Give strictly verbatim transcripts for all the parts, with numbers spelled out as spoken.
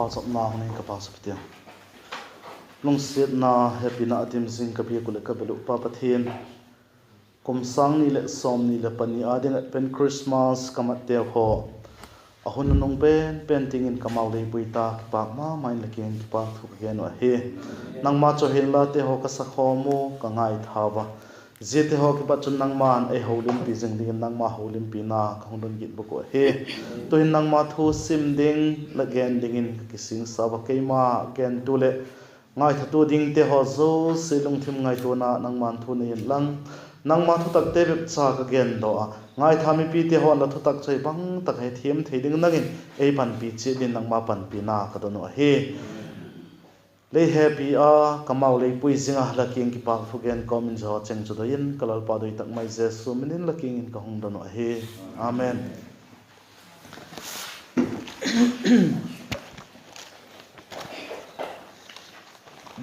Pauchapna hun in ka pauchap hitiu. Lungsiatna, hepina a dim zing ka biak uh leh ka bel uh Pa Pathian, kum sâng ni leh sawmni leh pani â ding ah pen Christmas ka matteu haw, a hun nunung pen pen tiang in ka mau lei pui ta, kipâk ma ma in la kiang in kipâk thu ka gen uh ahi. Nangma chu hinlate haw ka sakhawm u, ka ngaithau a, ziate haw kipat chun nangma'n ei holimpi zing dingin nangma holimpina ka hung don git bawk uh ahi. Tu'hin nangma thu sim ding, la gen dingin ka kisingsa ua, keima gentu leh ngaithatu dingte haw zosia lungthim ngaituana nangma'n thu nei inlang, nangma thutakte bep cha ka gendaw a, ngaitha mipite haw'n la thutak chu ei bang tak a hethiam thei ding nang in ei panpi chiat in nangma panpina ka don uh ahi. Lei hepi a, ka mau lei pui zing a, la kiang kipâk thu gen kawm in zia cheng chu doi in ka Lalpa doi tak mai Jesu min in la kiang in ka hung don uh ahi. Amen.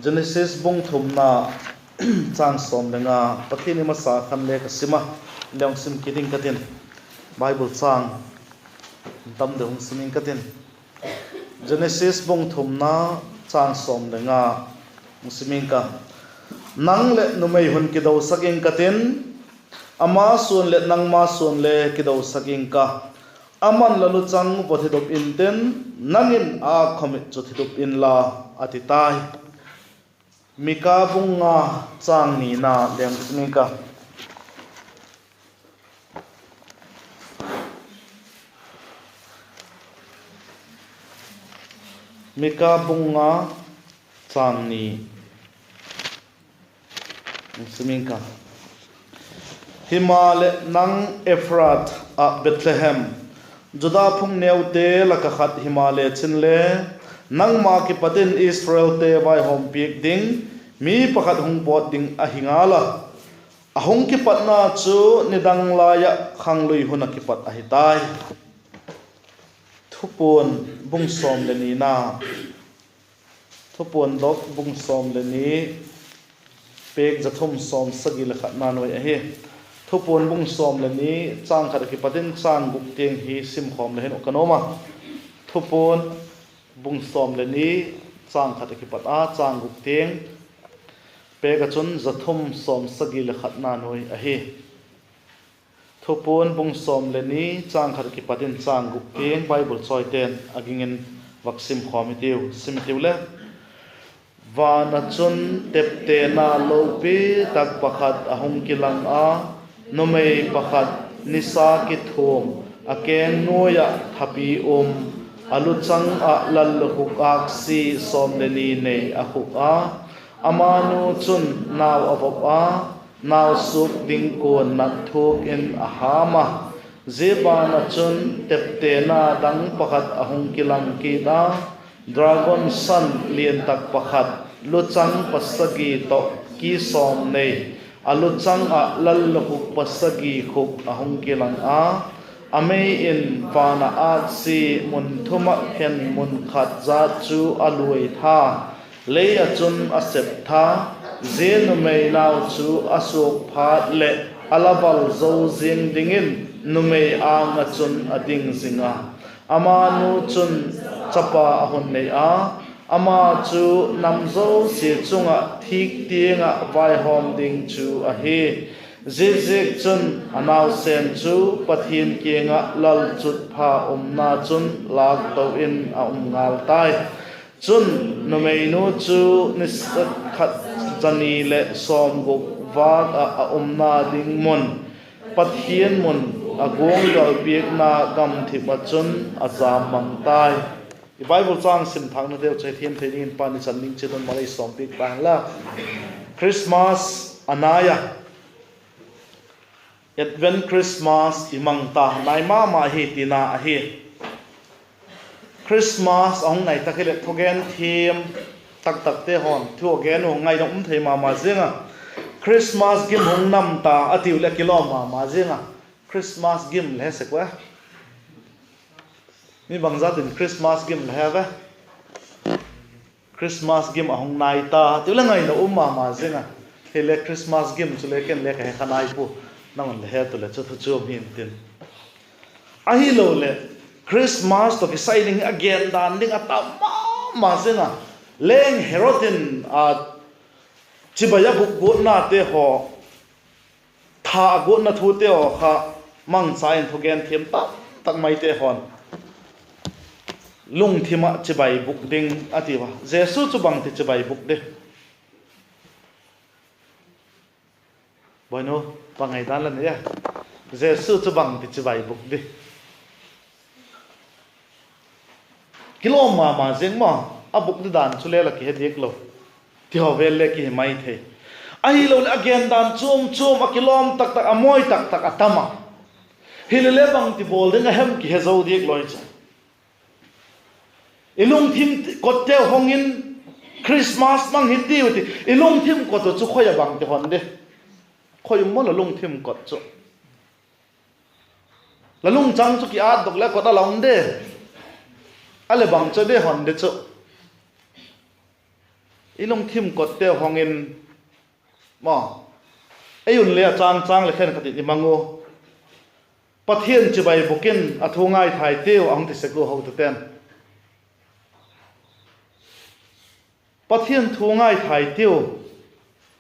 Genesis bung thumna, châng sawm le nga, Pathian i masa khan le ka sim a, le hung sim kit ding ka tin. Bible châng tam deu hung sim ing ka tin. Genesis bung thumna, châng sawm le nga hung sim ing ka. Nang leh numei hun kidosak ing ka tin, ama suan leh nangma suan le kidosak ing ka. Ama'n la luchang vaw thidop intin, nang in a khawmit chu thidop inla, a ti tai. Mika bung nga, châng nina le hung sim ing ka. Mika bung nga, châng ni. Himaleh nang Ephrath ah Bethlehem, Juda phung neute lak ah khat himaleh chin le, nangma kipat in Israelte vaihawm piak ding mi pakhat hung pawt ding ahi ngal a. A hung kipatna chu nidang lai ah khanglui hun ah kipat ahi tai. Thupuan bung sawm le nina. Thupuan dawk bung sawm le ni, pêk za thum sawm sagi leh khatna nuai ahi. Thupuan bung sawm le ni, châng khat ah kipat in châng guk tiang hi simkhawm le hin uh ka nuam a. Thupuan bung sawm le ni, châng khat ah kipat a châng guk tiang, pêk ah chun za thum sawm sagi leh khatna nuai ahi. Thupuan bung sawm le ni, châng khat ah kipat in châng guk tiang Bible chawite'n a ging in vak simkhawm hitiu, sim hitiu le. Van ah chun teptena lopi tak pakhat a hung kilang a, numei pakhat nisa kithuam, a keng nuai ah thapi um, a luchang ah lallukhuk âksi sawm le ni nei a khuk a. Amanu chun nau a vop a, nau suak ding kuan nat thuak in a ham a. Zia ban ah chun teptena dang pakhat a hung kilang kit a, dragon san lian tak pakhat, luchang pasagi tawh ki sawm nei, a luchang ah lallukhuk pasagi khuk a hung kilang a. A mei in van ah âksi mun thum ah khen mun khat zat chu a luai tha, lei ah chun a sep tha. Zia numei nau chu a suak phat leh a la bal zo ziang dingin numei âng ah chun a ding zing a. Amanu chun chapa a hun nei a, ama chu nam zosia chung ah thîk tiang ah vaihawm ding chu ahi. Ziaziakchun, a nausen chu Pathian kiang ah lalchutpha umna chun lâkto in a um ngal tai. Chun, numeinu chu ni sat khat za ni leh sawmguk vâk ah a umna ding mun, Pathian mun, a guanggal piakna gamthip ah chun a jam mang tai. I Bible châng sim thâknateu chu hethiam thei dingin Pa'n i chan ding chiat un mal ei sawmpiak ta hen la. Christmas a nai a, Advent Christmas i mang ta, nai ma ma hi tina ahi. Christmas a hung nai tak hileh thugen thiam tak takte haw'n thu a gen uh, ngaina um thei ma ma ziang a. Christmas gim hung nam ta a tiu leh kilawm ma ma ziang a. Christmas gim la he sek ua? Mi bangzat in Christmas gim la he ve? Christmas gim a hung nai ta tiu leh ngaina um ma ma ziang a. Hile Christmas gim chu le ken le ka he kha nai pua, nang un le he tu leh chu thu chuam hi'ntin. Ahiloleh, Christmas tawh kisai ding a gen dan ding a tam ma ma zing a, leng Herod in a chibai a bûk guatnate haw, tha a guatna thute haw kha mangcha in thugen thiam tam tak maite haw'n lungthim ah chibai bûk ding a ti a. Jesu chu bangti chibai bûk di? Boinu, bang ngaidan la nei a? Jesu chu bangti chibai bûk di? Kilawm ma ma zing maw, a bûk di dan chu le la kihe diak lo. Ti haw vel le kihi mai thei. Ahiloleh a gen dan chuam chuam a kilawm tak tak, a mawi tak tak a tam a. Hilele bangti bawl ding a hem kihe zo diak lo chu. I lungthim kotteu hong in, Christmas mang hi tiu ti, i lungthim kot uh chu khoi ah bangti hon di? Khoi um maw la lungthim kot chu? La lungchang chu kiatdok le kot a la um di? A leh bang chu di hon di chu? I lungthim kotteu hong in, maw, ei un le a chang chang leh khenkhat in i mang u. Pathian chibai bûk in a thu ngaithai tiu a hung ti sek ua hotute'n. Pathian thu ngaithai tiu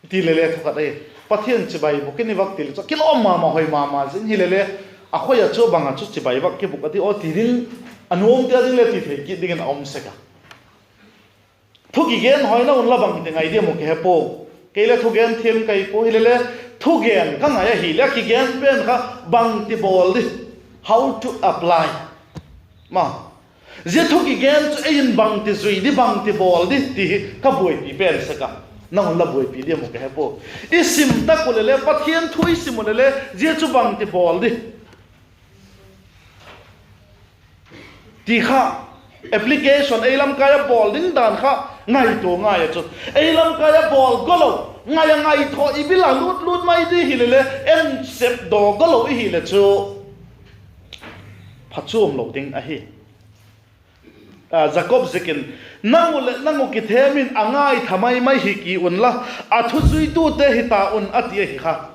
ti le le thu khat ahi. Pathian chibai bûk in i vak ti le chu kilawm ma ma, hoi ma ma zing hilele, a khoi ah chu bang ah chu chibai vak kibûk a di aw ti ding, a nuamte a ding le ti thei kit dingin a um sek a. Thu kigen hoi na un la bangti ngai diam uh kihe pua. Kei le thugen thiam kai pua, hilele thugen ka ngai ahileh a kigen pen kha bangti bawl di? How to apply? Ma, zia thu kigen chu ei in bangti zui di, bangti bawl di ti hi ka buaipi pen sek a. Nang un la buaipi diam uh kihe pua. I sim tak uh leh le, Pathian thu i sim uh leh le, zia chu bangti bawl di ti kha application ei lamkai ah bawl ding dan kha ngaitua ngai a chu. Ei lamkai ah bawl go lo, ngai a ngaithaw i bil a lut lut mai di hilele, en sepdaw go lo i hileh chu phachuam lo ding ahi. A, Jakob ziakin, nang u leh nang u kithem in a ngaitha mai mai hi ki unla, a thuzuitute hi ta un a ti ahi kha.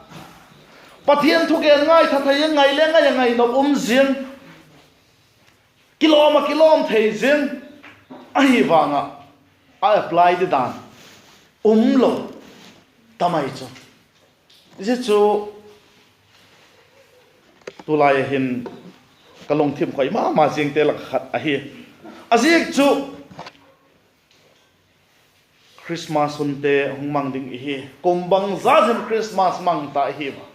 Pathian thugen ngaitha thei a, ngai le ngai a ngainop um ziang, kilawm a kilawm thei ziang, ahi vang ah a apply di dan um lo ta mai chu. Zia chu tulai a hin ka lungthim khoi ma ma zingte lak khat ahi. A ziak chu Christmas hunte hung mang ding i hi. Kum bangzat hem Christmas mang ta i hi a.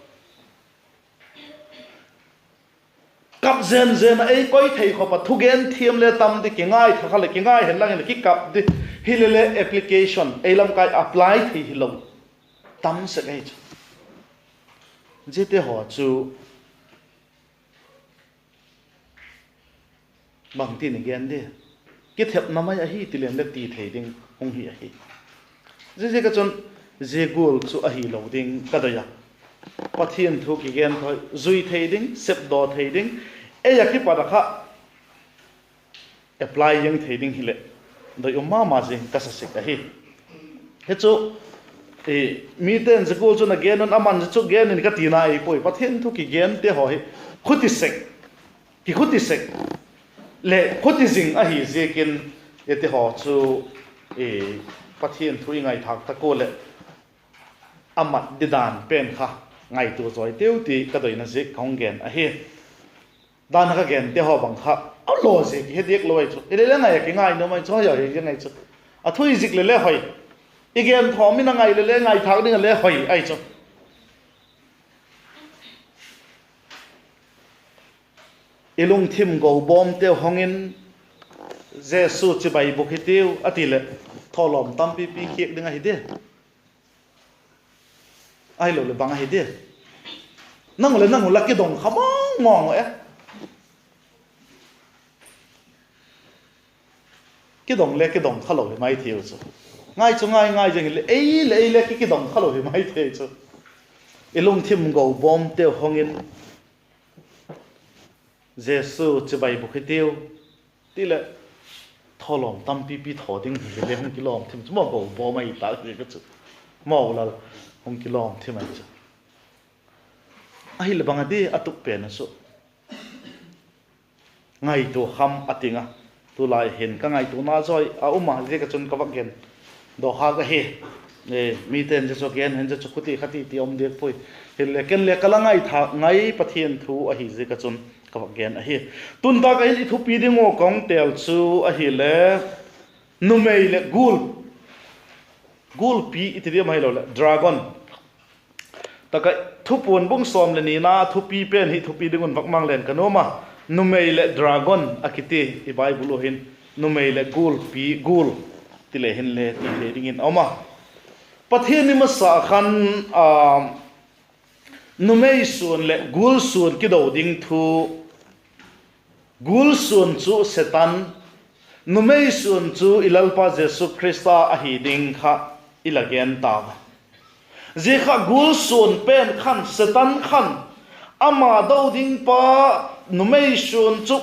Kap zen zen a ei koi thei khop a thugen thiam le tam di, kingaitha kha leh kingai hen lang in kikap di. Hilele application ei lamkai apply thei hilo tam sek ahi chu. Ziate haw chu bangtin i gen di? Kithepna mai ahi ti leng le ti thei ding hung hi ahi. Ziaziak ah chun zia gual chu ahilo ding ka doi a. Pathian thu kigen thoi zui thei ding, sepdaw thei ding, ei a kipat a kha apply ziang thei ding hileh doi um ma ma zing ka sa sek ahi. Hi chu, mite'n zia gual chu na gen un, aman zia chu gen in ka tina ei puai. Pathian thu kigente haw hi khuti sek, kikhuti sek leh khuti zing ahi ziakin, ite haw chu Pathian thu i ngaithâk tak ua leh a mat didan pen kha ngaitua zawi teu ti ka doina ziak ka hung gen ahi. Dan a ka gente haw bang kha a law zia kihe diak lo ahi chu. Hilele ngai a kingai nuam ahi chu, hoi hoi hi ngai chu. A thu i zik le le hoi, i gen thawm in a ngai le le ngaithâk ding a le hoi ahi chu. I lungthim go bawmteu hong in, Jesu chibai bûk hitiu a ti leh, thawlawm tampipi khiak ding ahi di? Ahiloleh bang ahi di? Nang u leh nang u la kidong kha mawng mawng e. Kidong le kidong kha lo hi mai thei u chu. Ngai chu ngai ngai zing hileh ei leh ei le ki kidong kha lo hi mai thei chu. I lungthim go bawmteu hong in, Jesu chibai bûk hitiu ti leh, thawlawm tampipi thaw ding hile le hung kilawm thim chu maw, go bawm ahi tak hi ka chu. Maw Lal, hung kilawm thim ahi chu. Ahileh bang a di a tup pen a chu? Ngaitua kham a ting a. Tulai hin ka ngaituana zawi a um a, ziak a chun ka vak gen dawkhâk ahi. Mite'n zia chu gen hen, zia chu khuti khati ti um diak puai. Hinle ken le ka la ngaithâk ngai Pathian thu ahi ziak a chun ka vak gen ahi. Tun tâk ah hin i thupi ding ua ka hung têl chu ahile, numei leh gul, gulpi i ti diam ahiloleh dragon. Tak ah Thupuan bung sawm leh nina thupi pen hi thupi ding un vak mang leng ka nuam a. Numei leh dragon a kiti i Bible uh hin, numei leh gulpi, gul ti le hinle ti thei dingin a um a. Pathian in masa khan, numei suan leh gul suan kido ding thu, gul suan chu Setan, numei suan chu i Lalpa Jesu Khrista ahi ding kha i la gen tau a. Zia kha gul suan pen khan, Setan khan, ama do ding pa numei suan chu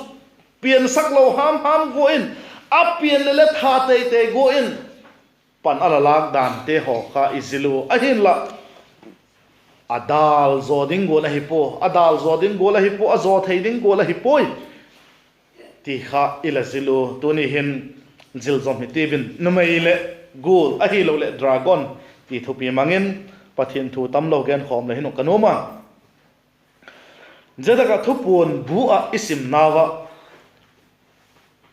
piansak lo ham ham gua in, a pian le le tha tei tei gua in, pan a la lâk dante haw kha i zil u ahinla, a dâl zaw ding gual ahi pua, a dâl zaw ding gual ahi pua, a zaw thei ding gual ahi puai ti kha i la zil u. Tuni hin zil zawm hi tiu in, numei leh gul ahiloleh dragon ti thupi mang in, Pathian thu tamlo genkhawm le hin uh ka nuam a. Zia tak ah Thupuan bu ah i simnau ah,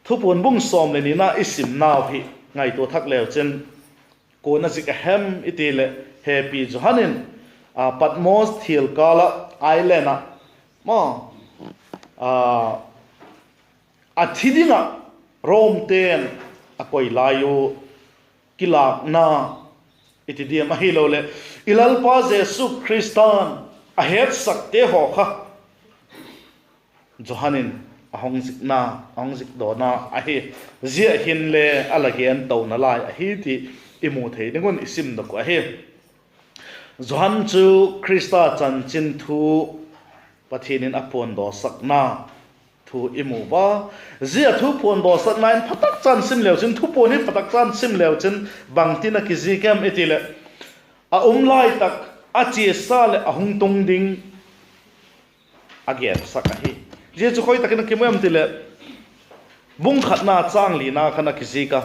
Thupuan bung sawm leh nina i simnau hi ngaitua thak leu chin, kua'n a zik a hem i ti leh, hepi Johan in Patmos thil kâl ah, island ah, a thi ding ah Romte'n a koi lai u, kilâkna i ti diam ahiloleh i Lalpa Jesu Khrista'n a hetsakte haw kha Johan in a hung zikna, a hung zikdawna ahi. Zia hinle a la gen tona lai ahi ti i mu thei ding un i simdok uh ahi. Johan chu Khrista chanchin thu, Pathian in a phuandawsakna thu i mu ua. Zia thu phuandawsakna in phatak chan sim leu chin, Thupuan hi phatak chan sim leu chin, bangtin a kizik em i ti leh, a um lai tak, a chiasa leh a hung tung ding a gensak ahi. Zia chu khoi tak in a kimu em ti leh, bung khatna châng lina khan a kizik a.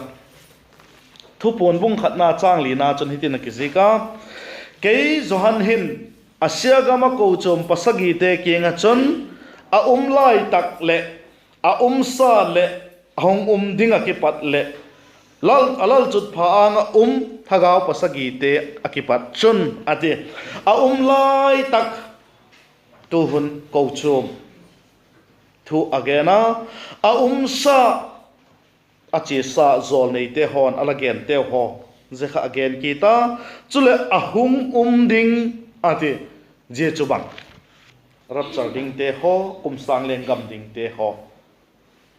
Thupuan bung khatna châng lina chun hitin a kizik a: Kei Johan hin Asia gam ah kochuam pasagite kiang ah chun, a um lai tak leh a umsa leh a hung um ding ah kipat leh, a lalchutpha âng ah um thagau pasagite ah kipat chun, a ti. A um lai tak, tuhun kochuam thu a gen a, a umsa, a chiasa jawlneite haw'n a la genteu haw, zia kha a gen kit a. Chuleh a hung um ding, a ti. Zia chu bang? Rapture dingte haw, kum sâng leng gam dingte haw.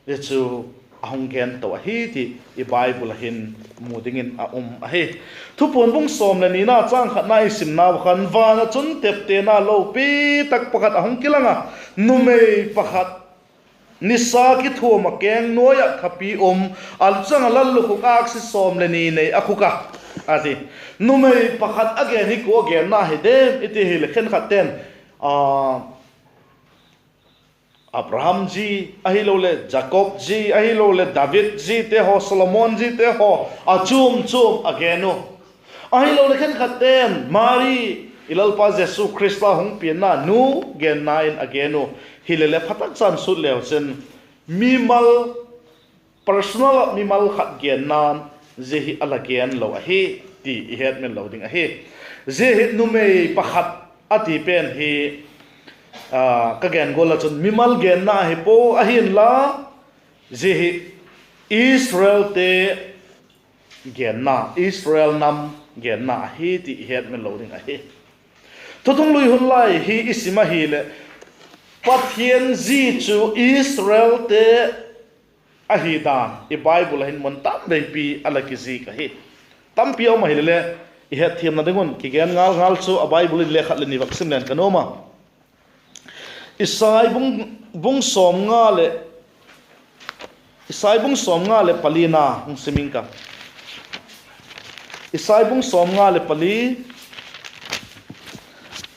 Zia chu a hung gen to ahi ti i Bible ah hin mu dingin a um ahi. Thupuan bung sawm leh nina châng khatna i simnau khan, van ah chun teptena lopi tak pakhat a hung kilang a, numei pakhat nisa kithuam ah keng nuai ah thapi um, a lu chang ah lallukhuk âksi sawm leh ni nei a khuk a, a ti. Numei pakhat a gen hi kua genna hi dem i ti hileh, khenkhatte'n, a, Abraham zi, ahiloleh Jakob zi, ahiloleh David zite haw, Solomon zite haw, a chuam chuam a gen u. Ahiloleh khenkhatte'n Mari, i Lalpa Jesu Khrista hung pianna nu genna in a gen u. Hileleh phatak chan sut leu chin, mimal, personal ah mimal khat genna'n zia hi a la gen lo ahi ti i hetmil lo ding ahi. Zia hi numei pakhat a ti pen hi, ka gen gual ah chun mimal genna ahi pua, ahinla zia hi Israelte genna, Israel nam genna ahi ti i hetmil lo ding ahi. Thuthunglui hun lai hi i sim ahileh, Pathian zi chu Israelte ahi dan i Bible ah hin mun tam veipi a la kizik ahi. Tampi a um ahileleh, i hetthiamna ding un kigen ngal ngal chu a Bible in le khat le ni vak sim leng ka nuam a. Isai bung, bung sawmnga leh, Isai bung sawmnga leh palina hung sim ing ka. Isai bung sawmnga leh pali,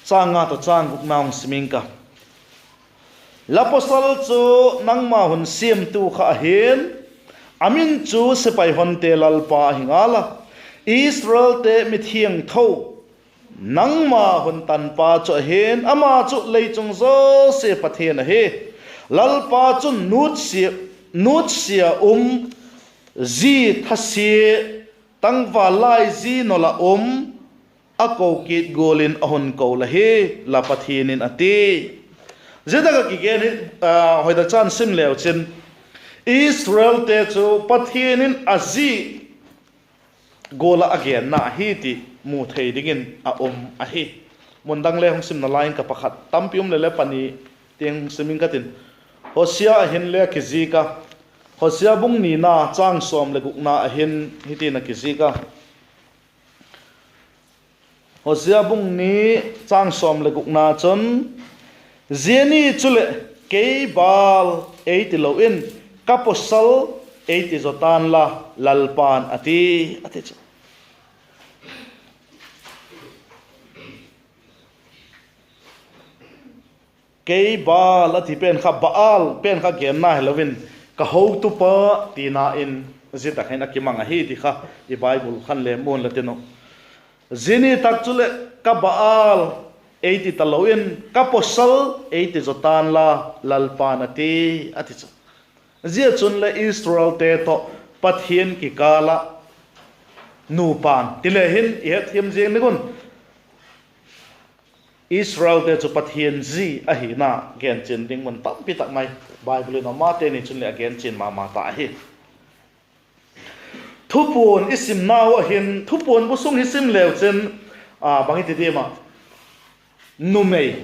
châng nga tawh châng gukna hung sim ing ka. La pawsal chu nangma hun siamtu kha ahi'n, A min chu sepai honte Lalpa ahi ngal a, Israelte mithiangtho, nangma hun tanpa chu ahi'n; ama chu lei chung zosia Pathian ahi. Lalpa chun nutsia, nutsia um zi thasia, tangval lai zi nol ah um, a ko kit gual in a hun ko la hi, la Pathian in a ti. Zia tak ah kigen hi, hoitak chan sim leu chin, Israelte chu Pathian in a zi gual ah a genna ahi ti mu thei dingin a um ahi. Mun dang le hung simna lai in ka pakhat tampi um leh le pani tiang hung sim ing ka tin. Hosea a hin le a kizik a, Hosea bung nina châng sawm leh gukna a hin hitin a kizik a. Hosea bung ni châng sawm leh gukna chun, zia ni chuleh, kei Baal ei ti lo in, ka pawsal ei ti zaw ta'n la, Lalpa'n a ti, a ti chu. Kei Baal a ti pen kha, Baal pen kha genna hilo in, ka hotupa tina in zia tak hin a kimang ahi ti kha i Bible khan le mu'n la tin uh. Zia ni tak chuleh ka Baal ei ti talo in, ka pawsal ei ti zaw ta'n la, Lalpa'n a ti, a ti chu. Zia chun le Israelte tawh Pathian kikâl ah nupa'n ti le hin i hetthiam ziang ding un, Israelte chu Pathian zi ahina genchian ding mun tampi tak mai Bible in a um a, teni chun leh a genchian ma ma ta ahi. Thupuan i simnau ah hin, Thupuan bu sung hi sim leu chin, bang i ti diam ah, numei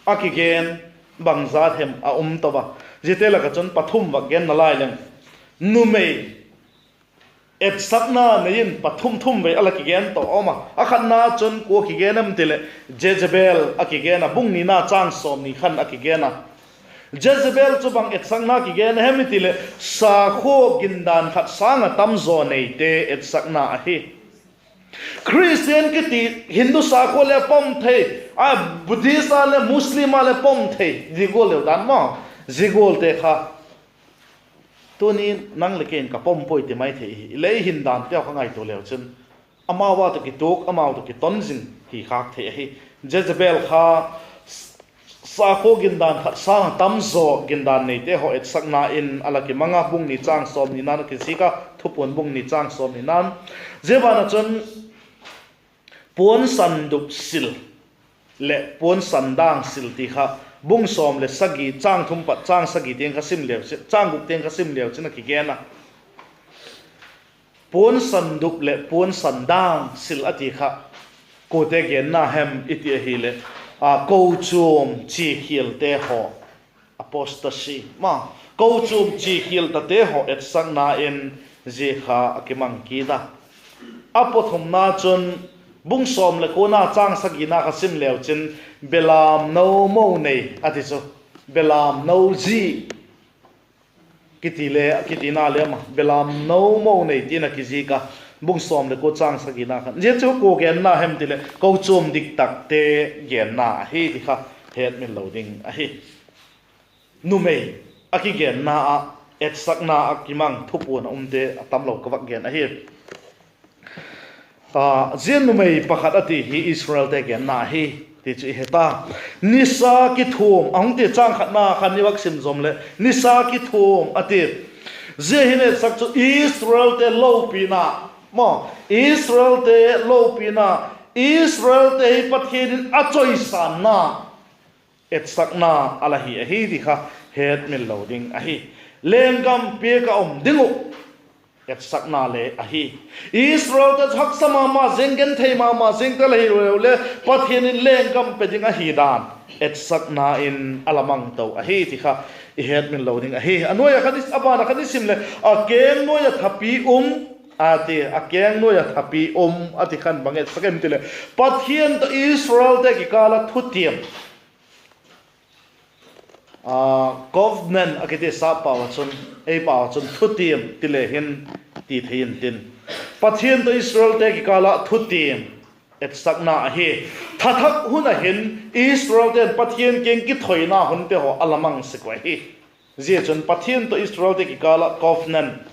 a kigen bangzat hem a um to a. Ziate lak ah chun pathum vak gen nalai leng, numei etsakna nei in pathum thum vei a la kigen to um a. A khatna chun kua kigen em ti leh, Jezebel a kigen a, bung nina châng sawmni khan a kigen a. Jezebel chu bang etsakna kigen a hem i ti leh, sakhua gindan khat sâng ah tam zaw neite etsakna ahi. Khristian kiti, Hindu sakhua le pom thei, a, Buddhist a le Muslim a le pom thei, zia gual leu dan maw, zia gualte kha tuni'n nang leh kei'n ka pom puai ti mai thei hi. I lei hindanteu kha ngaitua leu chun, amau a tawh kituak, amau tawh kiton zing hi khâk thei ahi. Jezebel kha sakhua gindan khat sâng ah tam zaw gindan neite haw etsakna in a la kimang a, bung ni châng sawmnina'n a kizik a, Thupuan bung ni châng sawmnina'n. Zia ban ah chun puansandup sil leh puansandâng sil ti kha, bung sawm leh sagi, châng thum pat châng sagi tiang kha sim leu, châng guk tiang kha sim leu chin a kigen a. Puansandup leh puansandâng sil a ti kha, kuate genna hem i ti ahileh, kochuam chiakhialte haw, apostasy ma, kochuam chiakhial tate haw etsakna in zia kha a kimang kit a. A pathumna chun, bung sawm leh kuana châng sagina kha sim leu chin, belamno mo nei a ti chu, belamno zi kiti le, kitina le ama, belamno mo nei ti'n a kizik a, bung sawm leh kua châng sagina khan. Zia chu kua genna hem ti leh, kochuam diktakte genna ahi ti kha hetmil lo ding ahi. Numei a kigenna ah etsakna a kimang Thupuan a umte a tamlo ka vak gen ahi. Zia numei pakhat a ti hi Israelte genna ahi ti chu i he ta. Nisa kithuam a hung ti, châng khatna khan i vak sim zawm leh, nisa kithuam a ti. Zia hin etsak chu Israelte lopina, maw, Israelte lopina, Israelte hi Pathian in a chawisânna etsakna a la hi ahi ti kha hetmil lo ding ahi. Lenggam piak ah um ding uh etsakna le ahi. Israelte chu haksa ma ma zing, genthei ma ma zingte la hi leu le, Pathian in lenggam pe ding ahi dan etsakna in a la mang to ahi ti kha i hetmil lo ding ahi. A nuai ah khan, a ban ah khan i sim leh, a keng nuai ah thapi um a ti, a keng nuai ah thapi um a ti khan bang etsak em ti leh, Pathian tawh Israelte kikâl ah thutiam, covenant a kiti sap pau ah chun, ei pau ah chun thutiam ti le hin ti thei intin, Pathian tawh Israelte kikâl ah thutiam etsakna ahi. Thathak hun ah hin Israelte'n Pathian kiang kithoina hunte haw a la mang sek uh ahi. Zia chun Pathian tawh Israelte kikâl ah covenant,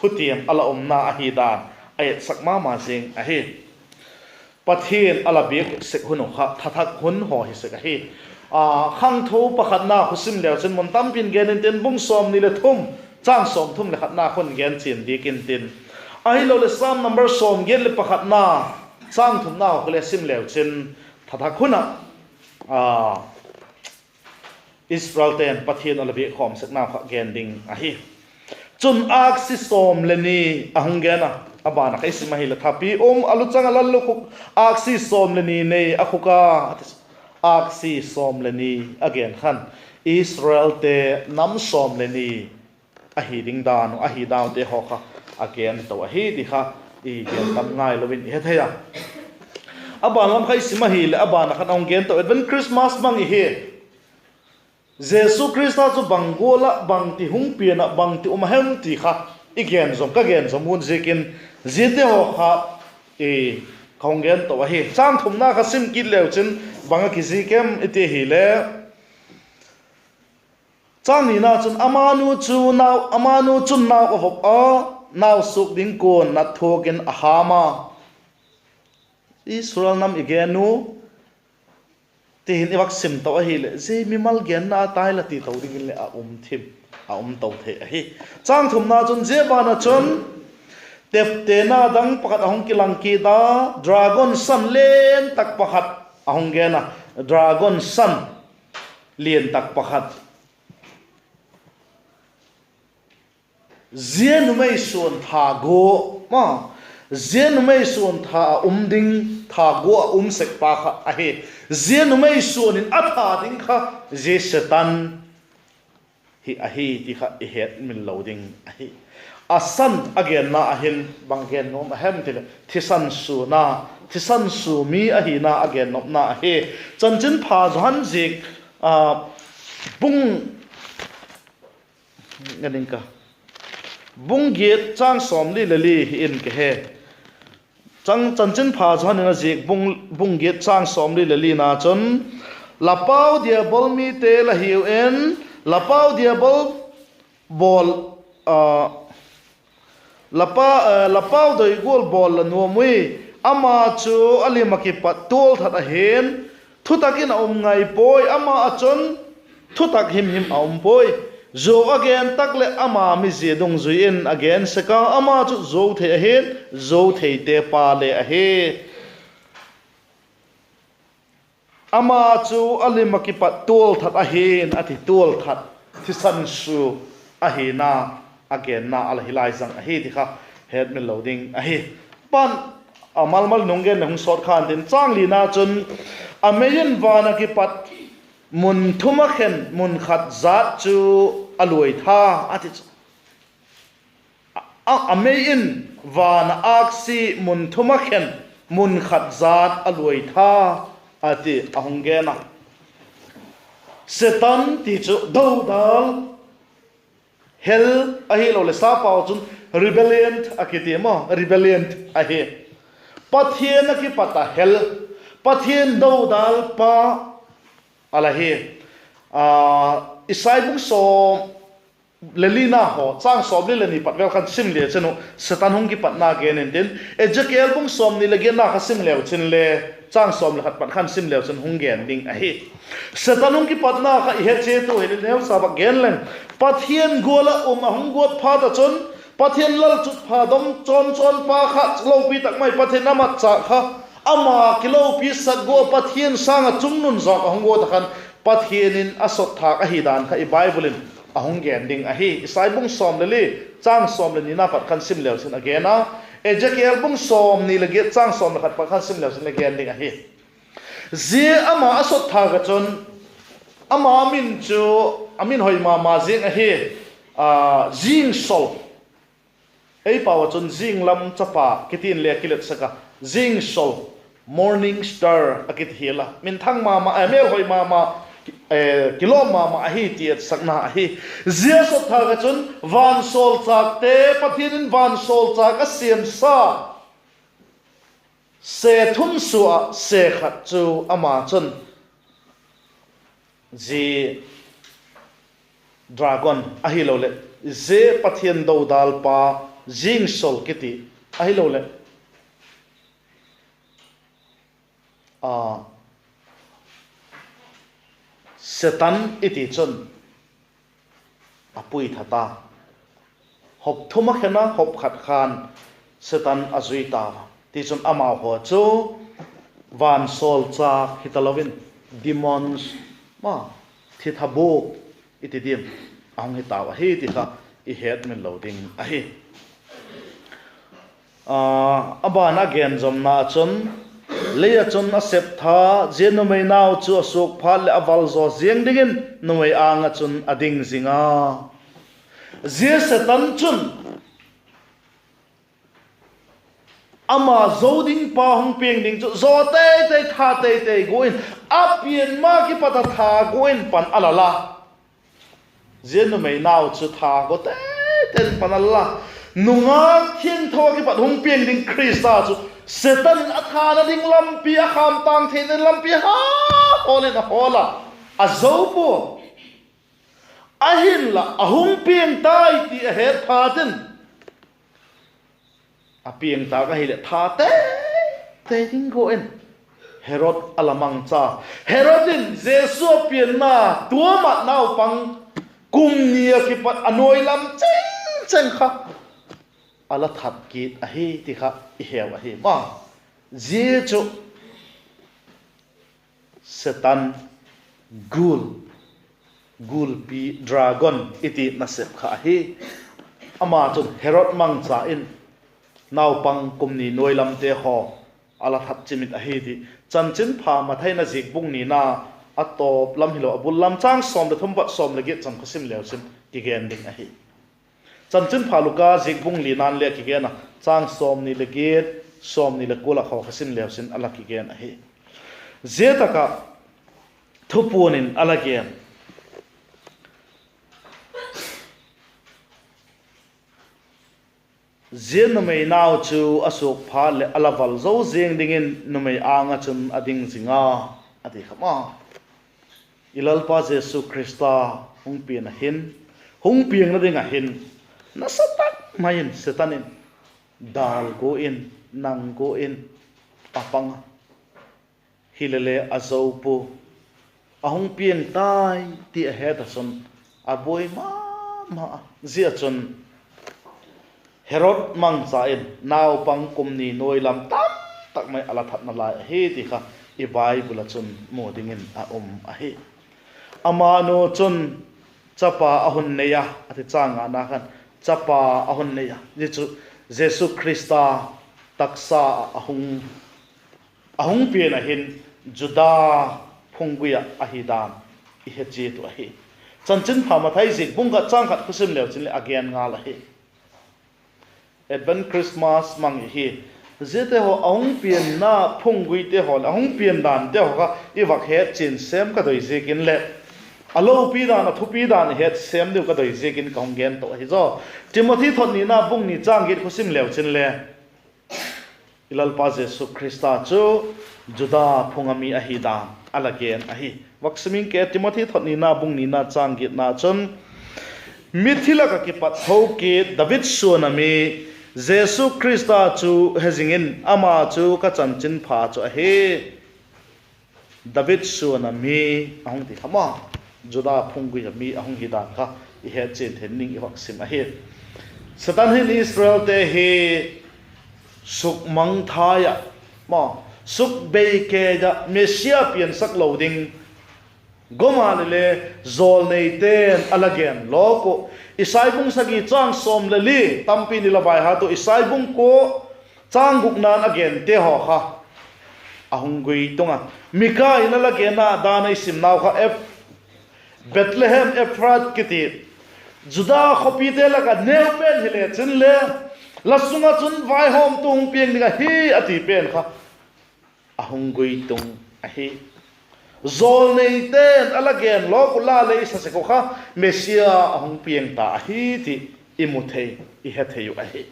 thutiam a la umna ahi dan a etsak ma ma zing ahi. Pathian a la biak sek hun uh kha thathak hun haw hi sek ahi. A, Khangtho pakhatna khu sim leu chun mun tampi'n gen intin, bung sawmni leh thum, châng sawmthum leh khatna khun gen chian diak intin, ahiloleh Sam number sawmgiat leh pakhatna, châng thumna khu le sim leu chin, thathak hun ah, a, Israelte'n Pathian a la biak khawm sekna kha gen ding ahi. Chun âksi sawm le ni a hung gen a, a ban ah kha i sim ahileh, thapi um a luchang ah lallukhuk âksi sawm le ni nei a khuk a, âksi sawm le ni a gen khan Israelte nam sawm le ni ahi ding dan uh, ahi daute haw kha a gen to ahi ti kha i gen tam ngailo in i he thei a. A ban lam kha i sim ahileh, a ban ah khan a hung gen to, Advent Christmas mang i hi. Jesu Khrista chu bang gual ah, bangti hung pian ah, bangti um a hem ti kha i gen zom, ka gen zom ut ziakin, ziate haw kha i, ka hung gen to ahi. Châng thumna kha sim kit leu chin, bang a kizik em i ti ahile, châng nina chun, amanu chu nau, amanu chun nau a vop a, nau suak ding kuan nat thuak in a ham a. Israel nam i gen u, ti hin i vak sim to ahileh, zia mimal genna a tai la ti to dingin leh a um thim, a um to thei ahi. Châng thumna chun, zia ban ah chun teptena dang pakhat a hung kilang kit a, dragon san lian tak pakhat a hung gen a, dragon san lian tak pakhat. Zia numei suan tha gua, ma, zia numei suan tha a um ding, tha gua a um sek pa kha ahi. Zia numei suan in a tha ding kha zia Setan hi ahi ti kha i hetmil lo ding ahi. A san a genna ah hin bang gen nuam a hem tileh, thisan suana, thisan sua mi ahina a gen nopna ahi. Chanchinpha Johan ziak, a, bung, bung giat châng sawmli le li hi in ka he. Chanchinpha Johan in a ziak bung, bung giat châng sawmli le lina chun, la pau Diabol mite la hiu in, la pau Diabol bawl, a, la pa, eh, la pau doi gual bawl la nuam ui, ama chu a lim ah kipat tual that ahi'n, thutak in a um ngai puai, ama ah chun thutak himhim a um puai. Zuau a gen tak leh ama mizia dungzui in a gen sek a, ama chu zuau thei ahi'n, zuau theite pa le ahi. Ama chu a lim ah kipat tual that ahi'n, a ti, tual that, thisan sua ahina a genna a la hi lai zang ahi ti kha hetmil lo ding ahi. Pan, a, malmal nung gen leh hung sawt khan tin, châng lina chun, a mei in van ah kipat mun thum ah khen mun khat zat chu a luai tha, a ti chu. A, a mei in van ah âksi mun thum ah khen mun khat zat a luai tha, a ti a hung gen a. Setan ti chu dodal, hell ahiloleh sapau chun rebellion a kiti maw, rebellion ahi. Pathian ah kipat a hell, Pathian dodal pa a la hi. A, Isai bung sawm le lina haw, châng sawmli le ni pat vel khan sim le chin uh, Setan hung kipatna gen intin, Ezekiel bung sawmni le giatna kha sim leu chin le, châng sawm le khat pat khan sim leu chin hung gen ding ahi. Setan hung kipatna kha i he chiat u hile, neucha vak gen leng, Pathian gual ah um a hung guat phat ah chun, Pathian lalchutpha dom chawn chawn pa kha, lopi tak mai Pathian a matchâk kha, ama kilopi sak gua Pathian sâng ah chungnun zawk a hung guat ah khan, Pathian in a sotthâk ahi dan kha i Bible in a hung gen ding ahi. Isai bung sawm le li, châng sawm le nina pat khan sim leu chin a gen a, Ezekiel bung sawmni le giat châng sawm le khat pat khan sim leu chin le gen ding ahi. Zia ama a sotthâk ah chun, ama min chu, a min hoi ma ma ziang ahi, a, Zingsol. Ei pau ah chun Zinglam chapa kiti in le a kiletsak a, Zingsol, Morning Star a kiti hial a, minthang ma ma, eh, mêlhoi ma ma, eh, kilawm ma ma ahi ti etsakna ahi. Zia sotthâk ah chun vansawlchâkte, Pathian in vansawlchâk a siamsa se thum sua ah se khat chu ama chun zia dragon ahiloleh zia Pathian dodalpa zingsol kiti ahiloleh, a, Setan i ti chun a pui tha ta. Hop thum a khen a, hop khat khan Setan a zui ta. Tichun amau haw chu vansawlchâk hitalo in, demons, ma, thithabûk i ti diam, a hung hi tau ahi ti kha i hetmil lo ding ahi. A, a ban a gen zawmna chun, lei ah chun a sep tha, zia numei nau chu a suak phat leh a val zaw ziang dingin numei âng ah chun a ding zing a. Zia Setan chun ama zo ding pa hung piang ding chu zaw teitei, tha teitei gua in, a pian ma kipat a tha gua in pan a la la. Zia numei nau chu tha gua teitei in pan a la la. Nungak thiangtho ah kipat hung piang ding Khrista chu Setan in a thana ding lampi, a khâmtâng theina lampi ha hawl in a hawl a, a zo pua. Ahinla a hung piang tai ti a het phat in, a piang tâk ahileh tha teitei ding gua in Herod a la mangcha. Herod in Jesu a pianna tua mat naupang kum ni ah kipat a nuai lam chengcheng kha a la that kit ahi ti kha i heu ahi ma. Zia chu Setan, gul, gulpi, dragon i ti nasep kha ahi. Ama chun Herod mangcha in naupang kum ni nuai lamte haw a la that chimit ahi ti Chanchinpha Mathai na ziak bung nina a tawp lam hilo a bul lam châng sawm leh thum pat sawm leh giat chan kha sim leu chin kigen ding ahi. Chanchinpha Luka ziak bung lina'n le a kigen a, châng sawmni leh giat, sawmni leh kua lak haw kha sim leu chin a la kigen ahi. Zia tak ah Thupuan in a la gen, zia numei nau chu a suak phat leh a la val zo ziang dingin numei âng ah chun a ding zing a, a ti kha ma. I Lalpa Jesu Khrista hung pian a hin, hung piangna ding ah hin, nasa tak mai in Setan in dâl gua in, nang gua in a pang a. Hilele a zo pua, a hung piang tai ti a het ah chun a buai ma ma a. Zia chun Herod mangcha in naupang kum ni nuai lam tam tak mai a la thatna lai ahi ti kha i Bible ah chun mu dingin a um ahi. Amanu chun chapa a hun nei a, a ti chang ngana khan, chapa a hun nei a. Zia chu Jesu Khrista taksa ah a hung, a hung pian a hin Juda phunggui ah ahi dan i he chiat uh ahi. Chanchinpha Mathai ziak bung khat châng khat khu sim leu chin leh a gen ngal ahi. Advent Christmas mang i hi. Ziate haw a hung pianna phungguite haw leh a hung pian dante haw kha i vak het chian sêm ka doi ziakin leh, a lopi dan, a thupi dan i het sêm diu ka doi ziakin ka hung gen to ahi zaw. Timothy thot nina bung ni châng giat khu sim leu chin le, i Lalpa Jesu Khrista chu Juda phung a mi ahi dan a la gen ahi. Vak sim ing ke, Timothy thot nina bung nina châng giatna chun, mithi lak ah kipat tho kit David suan a mi Jesu Khrista chu he zing in, ama chu ka chanchinpha chu ahi. David suan a mi a hung ti kha ma, Juda phunggui a mi a hung hi dan kha i het chian thei ding i vak sim ahi. Setan hin Israelte hi sukmangthai ah, ma, sukbeikei ah Messia piansak lo ding, gom a lele jawlneite'n a la gen lawk uh. Isai bung sagi châng sawm le li, tampi'n i la vaihat uh, Isai bung kua châng gukna'n a gente haw kha a hung guitung a. Mika in a la genna dan a i simnau kha, Eph-, Bethlehem Ephrath kiti, Juda khawpite lak ah neu pen hile chin le, la sung ah chun vaihawmtu hung piang ding ahi, a ti pen kha a hung guitung ahi. Jawlneite'n a la gen lawk uh la le i sa sek uh kha, Messia a hung piang ta ahi ti i mu thei, i he thei uh ahi.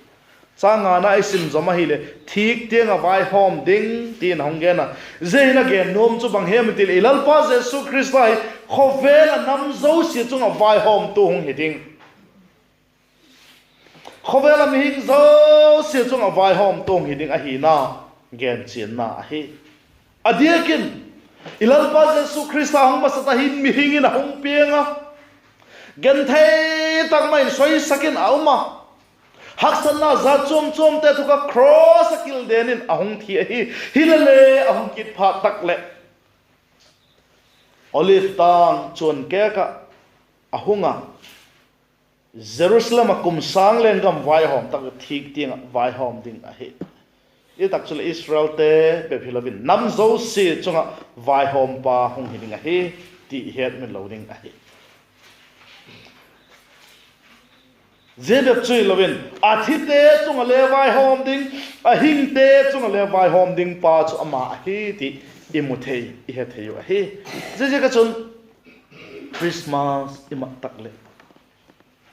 Châng ngana i sim zom ahileh, thîk tiang ah vaihawm ding ti'n a hung gen a. Zia hin a gen nuam chu bang hem i ti leh, i Lalpa Jesu Khrista hi khawvel ah nam zosia chung ah vaihawmtu hung hi ding. khawvel ah mihing zosia chung ah vaihawmtu hung hi ding ahina genchianna ahi. A diak in, i Lalpa Jesu Khrista hung masat ah hin mihing in a hung piang a, genthei tak ma in soisak in a um a, haksatna jat chuam chuamte thuak ah cross ah kilden in a hung thi ahi. Hilele a hung kit phat tak leh Olive tâng chuan kêk ah a hung a, Jerusalem ah kum sâng lenggam vaihawm tak thîk tiang ah vaihawm ding ahi. Hi tak chuleh Israelte bep hilo in nam zosia chung ah vaihawmpa hung hi ding ahi ti i hetmil lo ding ahi. Zia bep chu hilo in, a thite chung ah le vaihawm ding, a hingte chung ah le vaihawm dingpa chu ama ahi ti i mu thei, i he thei uh ahi. Ziaziak ah chun Christmas i mat tak leh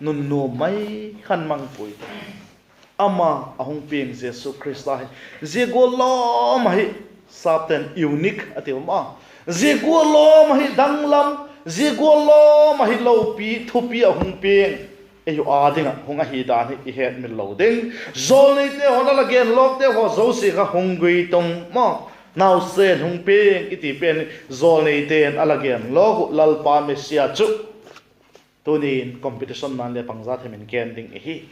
nunnuam mai khan mang puai ta. Ama a hung piang Jesu Khrista hi, zia gual lawm ahi, sapte'n unique a ti um a, zia gual lawm ahi danglam, zia gual lawm ahi lopi thupi a hung piang, ei uh â ding ah hung ahi dan hi i hetmil lo ding. Jawlneite haw'n a la genlawkte haw zosia kha hung guitung maw, nausen hung piang i ti pen hi jawlneite'n a la genlawk uh Lalpa Messia chu tuni'n competition nan le pangza them in gen ding ihi.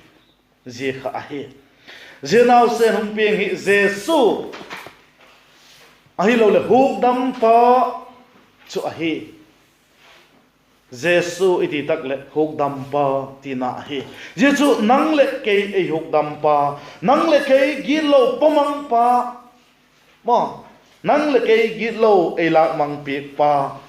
Zia kha ahi. Zia nausen hung piang hi Jesu ahiloleh hukdampa chu ahi. Jesu i ti tak leh hukdampa tina ahi. Zia chu nang leh kei ei hukdampa, nang leh kei gitlo pawmangpa, maw, nang leh kei gitlo ei lâkmang piakpa,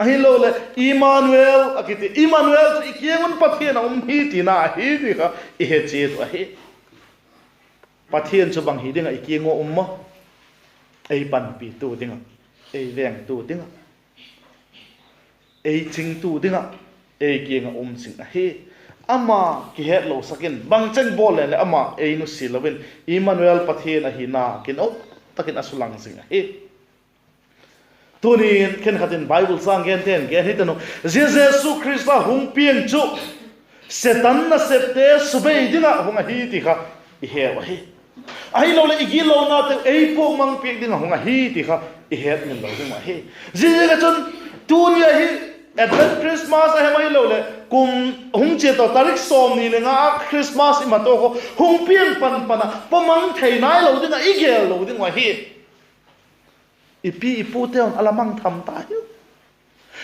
ahiloleh Immanuel a kiti, Immanuel chu i kiang un Pathian a um hi tina ahi ti kha i he chiat uh ahi. Pathian chu bang hi ding ah i kiang ua um maw? Ei panpitu ding ah, ei vengtu ding ah, ei chingtu ding ah, ei kiang ah um zing ahi. Ama kihetlosak in bangcheng bawl leng leh ama ei nusia lo in Immanuel Pathian ahina kin ok tak in a sulang zing ahi. Tuni'n khenkhat in Bible châng gente'n gen hi ta nu, zia Jesu Khrista hung piang chu Setan nasepte subei ding ah hung ahi ti kha i heu ahi. Ahiloleh i gitlonateu ei puakmang piak ding ah hung ahi ti kha i hetmil lo ding uh ahi. Ziaziak ah chun tuni ahi Advent Christmas a hem ahiloleh kum hung chia tawh tarik sawmni le nga ah Christmas i mat uh kha hung piang pan pan ah pawmang thei nailo ding ah i gel lo ding uh ahi. I pi i pute'n a la mang tham ta hiu.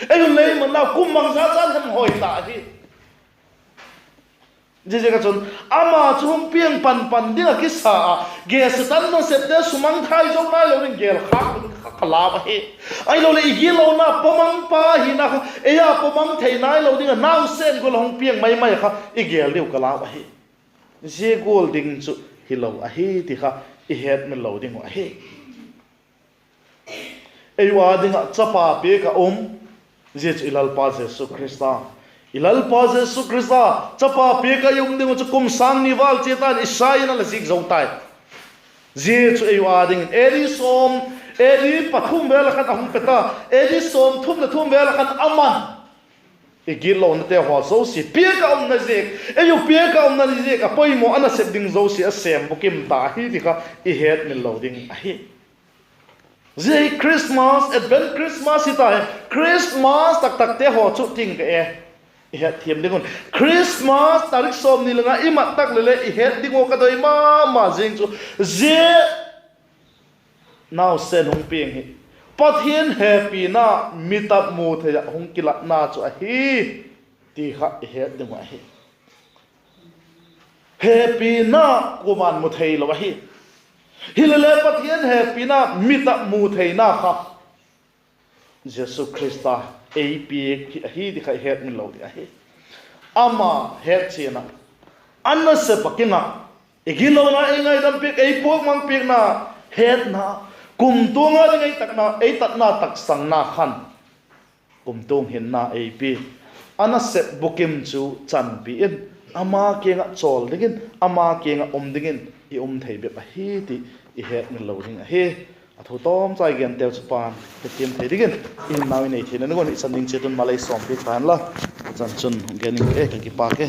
Ei hun lei manna kum bangza chan hem hoi ta hi. Ziaziak ah chun ama chu hung piang pan pan ding ah kisa a, gel Setan nasepte sumangthai zo nailo ding gel khâk ding kha ka lau ahi. Ahiloleh i gitlona pawmangpa hina kha ei a pawmang thei nailo ding ah nausen gual a hung piang mai mai kha i gel diu ka lau ahi. Zia gual ding chu hilo ahi ti kha i hetmil lo ding uh ahi. Ei ua ding ah chapa piak ah um, zia chu i Lalpa Jesu Khrista. I Lalpa Jesu Khrista chapa piak ah i um ding uh chu kum sâng ni val chia ta'n Isaia'n a la zik zo tai. Zia chu ei ua dingin A D sawm, A D pathum vel ah khan a hung pe ta, A D sawmthum leh thum vel ah khan ama'n i gitlonate haw zosia piak ah umna ziak, ei uh piak ah umna ziak a poimaw a nasep ding zosia a sêm bukim ta ahi ti kha i hetmil lo ding ahi. Zia hi Christmas, Advent Christmas hi ta hi, Christmas taktakte haw chu ting ka e. I hetthiam ding un, Christmas tarik sawmni le nga i mat tak leh le i het ding ua ka doi ma ma zing chu, zia nausen hung piang hi Pathian hepina mit ah mu thei ah hung kilatna chu ahi ti kha i het ding uh ahi. Hepina kuama'n mu theilo ahi. Hilele Pathian hepina mit ah mu theina kha Jesu Khrista ei piak hi ahi ti kha i hetmil lo ding ahi. Ama hetchian ah, a nasep ah king ah, i gitlona ei ngaidam piak, ei puakmang piakna, hetna, kumtuang a ding ei tatna, ei tatna taksangna khan kumtuang hinna ei pia. A nasep bukim chu chanpi in, ama kiang ah chawl dingin, ama kiang ah um dingin i um thei bep ahi ti i hetmil lo ding ahi. A thu tawmchai genteu chu pan hethiam thei dingin i hinnau i nei theina ding un i chan ding chiat un malei sawmpiak ta inla, a chan chun gen ing ka e, ka kipâk e.